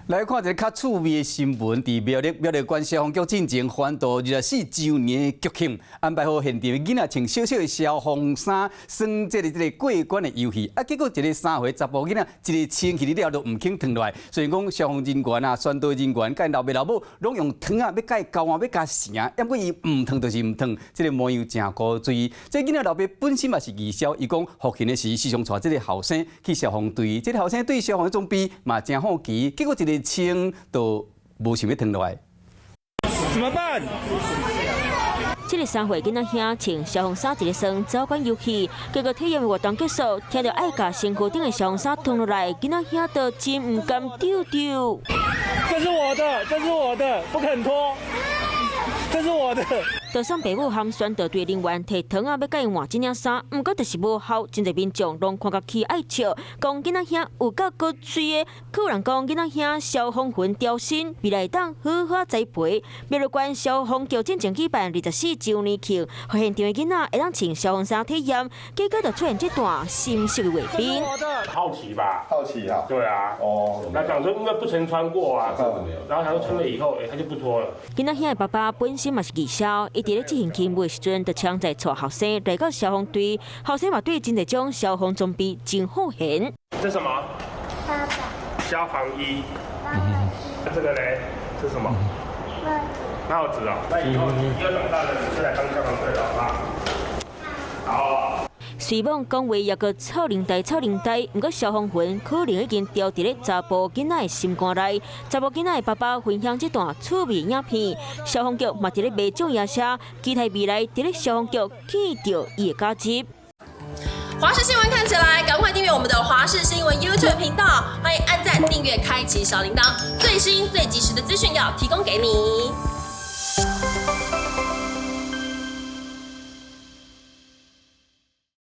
來看一个較趣味的新聞，佇苗栗苗栗縣消防局進前歡度24週年國慶，安排予現場的囡仔穿小小的消防衫，耍這個過關的遊戲。啊，結果一个3歲查埔囡仔一个穿起了就毋肯脫落來。雖然講消防人員啊、宣導人員佮𪜶老爸老母攏用繩仔欲共伊交換，欲共繩，毋過伊毋脫就是毋脫，這个模樣誠古錐。這囡仔老爸本身嘛是義消，伊講復訓的時時常帶這个後生去消防隊，這个後生對消防裝備嘛誠好奇，結果一个穿就無想欲脫落來。怎麼辦？這个3歲囡仔兄穿消防衫佇咧耍走關遊戲，結果體驗活動結束，聽著愛共身軀頂的消防衫脫落來，囡仔兄就真毋甘丟丟。這是我的，這是我的，不肯脫。這是我的。就送爸母和宣導隊人員提繩仔欲共伊換這領衫，毋過就是無效，真濟民眾攏看共起愛笑，講囡仔兄有夠古錐的，閣有人講囡仔兄消防魂刁身，未來會當好好栽培。苗栗縣消防局進前舉辦24週年慶，予現場的囡仔會當穿消防衫體驗，結果就出現這段心色的畫面。好奇吧？好奇啊！對啊。哦。那想說應該不曾穿過啊，然後想說穿了以後，哎，他就不脫了。囡仔兄的爸爸本身嘛是義消，伊佇咧執行勤務的時陣，就常載帶後生來到消防隊，後生嘛對真濟種消防裝備真好閒。這什麼？消防衣。這個咧？這是什麼？帽子。帽子啊！那以後你要長大了，你就來當消防隊了，好不好？好。雖罔講話猶閣臭奶呆臭奶呆，毋過消防魂可能已經牢佇咧查埔囡仔的心肝內。查埔囡仔的爸爸分享這段趣味影片，消防局嘛佇咧賣種夜車，期待未來佇咧消防局見著伊的價值。華視新聞看起來，趕快訂閱我們的華視新聞 YouTube 頻道，歡迎按讚、訂閱、開啟小鈴鐺，最新最及時的資訊要提供給你。